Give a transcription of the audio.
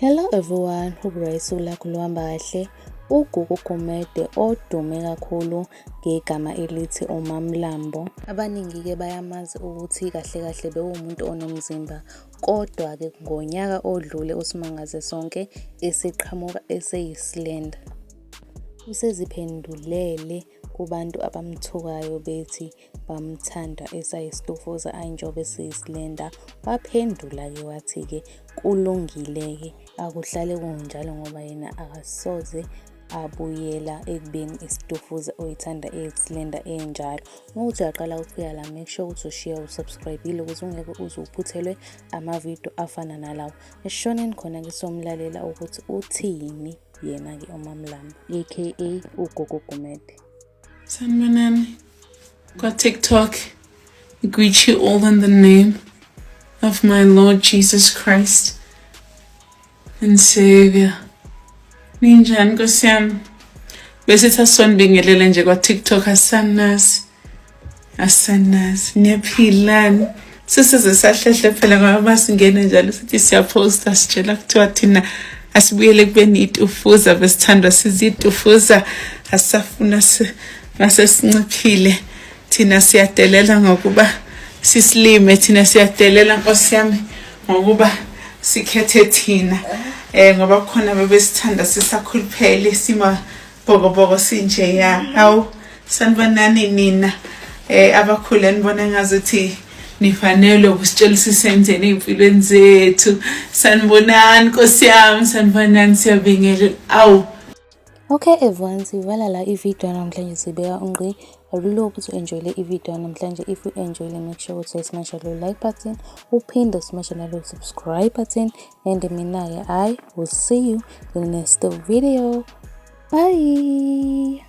Hello everyone, hope usuku lakho luhamba kahle. UGugu Gumede odume kakhulu ngegama elithi uMaMlambo. Abaningi-ke bayamazi ukuthi kahle kahle bewumuntu onomzimba, kodwa-ke ngonyaka odlule usimangaze sonke eseqhamuka eseyi-slender. Useziphendulele kubantu abamthukayo bethi bamthanda esayisitofuza ayi njengoba eseyi-slender. Waphendula-ke wathi-ke kulungile-ke akuhlale kunjalo ngoba yena akasoze abuyela ekubeni isitofuza oyithanda eyi-slender enjalo. Uma kuwukuthi uyaqala ukufika la, make sure ukuthi ushiya u-subscribe-ile ukuze ungeke uze uphuthelwe amavidiyo afana nalawa. Esishoneni khona-ke somlalela ukuthi uthini yena-ke uMaMlambo aka uGogo Gumede. Sanibonani kwa-TikTok. I greet you all in the name of my Lord Jesus Christ and Savior. Ninjani Nkosi yami? Bese asonibingelele nje kwa-TikTok asanazi. Asanazi. Niyaphilani? Sesize sahlehle phela ngoba masingena njalo sithi siyaphosta sitshela kuthiwa thina asibuyele ekubeni itufuza besithandwa sizitufuza asisafuna mase sinciphile thina siyadelela ngokuba sisilime thina siyadelela nkosi yami ngokuba sikhethe thina ngoba kukhona bebesithanda sisakhuluphele sima bhokobhoko sinje ya hawu sanibonani nina abakhulu enibona ngazuthi nifanele ukusitshela sisenzeni ey'mpilweni zethu. Sanibonani nkosi yami, sanibonani, siyabingelela. Awu. Okay everyone, sivala la ividiyo namhlanje sibeka ungqi. I really hope ukuthi u-enjoyile ividiyo namhlanje. If you enjoyile, make sure ukuthi smash lo like button, uphinde smash nalo subscribe button, and mina-ke I will see you in the next video. Bye.